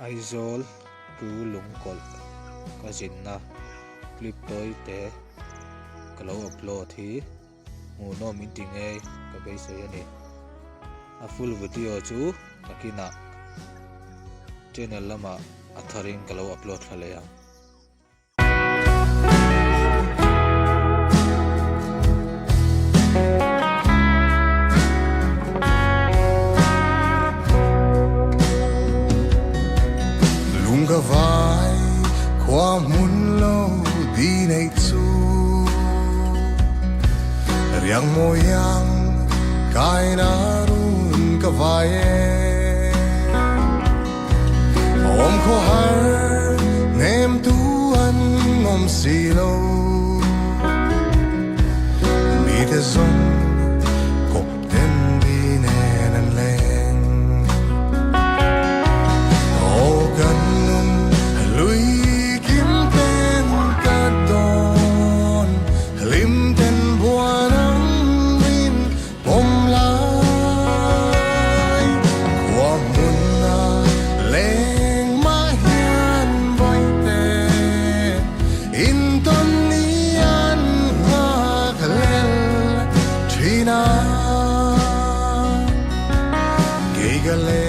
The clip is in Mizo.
Aizawl to Lungkawlh ka zinna clip tawi te ka lo upload hi hmuhnawm in ti ngei ka beisei a ni. A full video chu nakinah channel lamah a tharin ka lo upload thla leh ang. Lung ka vai khua hmun lo di nei chu Riang mawi ang kai na run ka vai e Awm khaw har nem tu an awm si lo Mi te zawng kawp ten di nen an leng Aw kan nun lui kim ten ka dawn Hlim ten buan ang min Pawm lai khua hmun a leng mah hian bawihte in tawn ni an nghak hlel thin a. Kei ka leng.